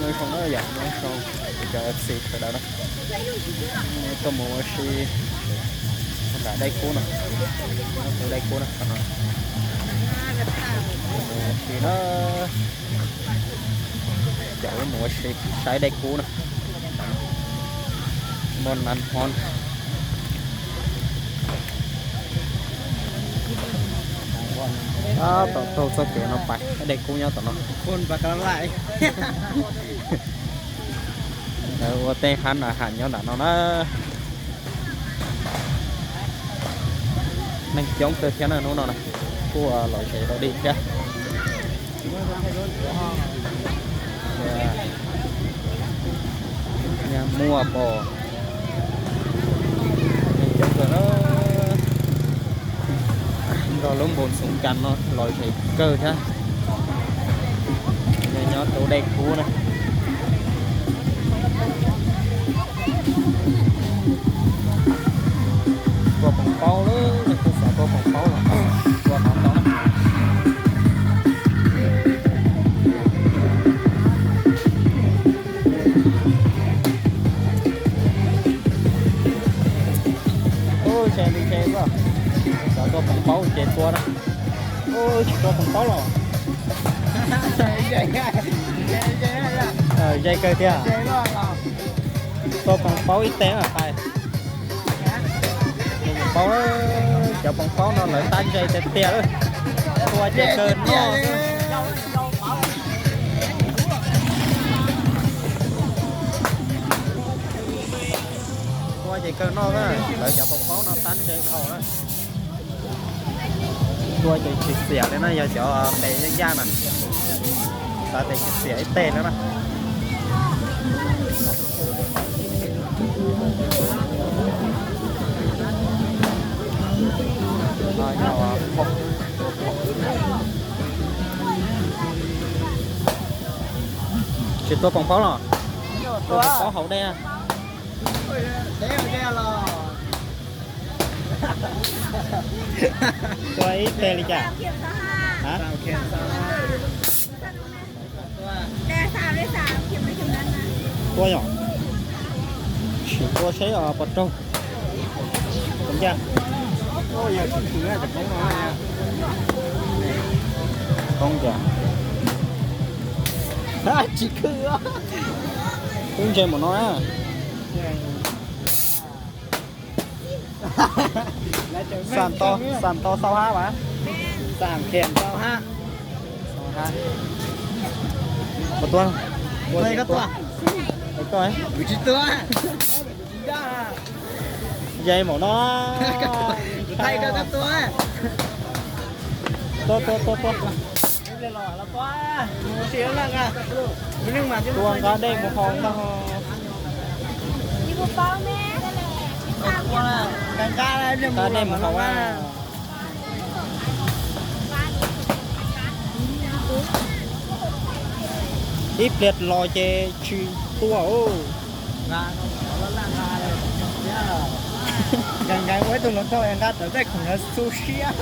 Nyob zoo na yom, nyob zoo cov F C sawv daws na. Tuaj mus ua si nram Dej Kub no, tus Dej Kub no, mus ua si na, cov mus ua si saib Dej Kub na. Muaj nas hmo na. Tab tom taug txoj kev no pais, Dej Kub nyob tom no. Ua tej hab na, ham nyob nram no na. Neeg coob kawg thiab na hnub no na, kuj lom zem dog dig thiab. Nyaj muaj pom, neeg coob kawg na. Nrog lub npoo Xoo Kas no lom zem kawg thiab. Nyob rau Dej Kub na. Tua poom paub lawm, kuj xav tua poom paub los tua tau tau. Ub, ces li ces xav tua poom paub ces tua na. Ub, tsis tua poom paub los. Ze kawg tiag. Tua poom paub ib teg mas pais. Poom paub, cov poom paub no lawv tab ze tiag tiag lawm. Tua ces kawg noj. Tua ces kawg noj na, lawv cov poom paub no tab ze dhau na. Tua ces tsis xiam li na, yog cov tes yaj yaj na, xav tias tsis xiam ib teg na na. Tsis tua poom paub los? Tua poom paub haus dej. Tua ib teg li cas? Tua yom? Sim tua seb puas raug. Tsis khw. Tub ntse mus no na. Xam to, xam to xau hab mas. Xam khiam xau hab. Xau hab. Puas tua? Puas tua? Kuv tsis tua. Yai maum no. Tua, tua, tua, tua. Tua nqa dej mus haus ntag. Nqa dej mus haus a. Ib pliag los ces tsis tua. Nqa ua ib tug hluas nraug nqa tawm tej khoom xu siab.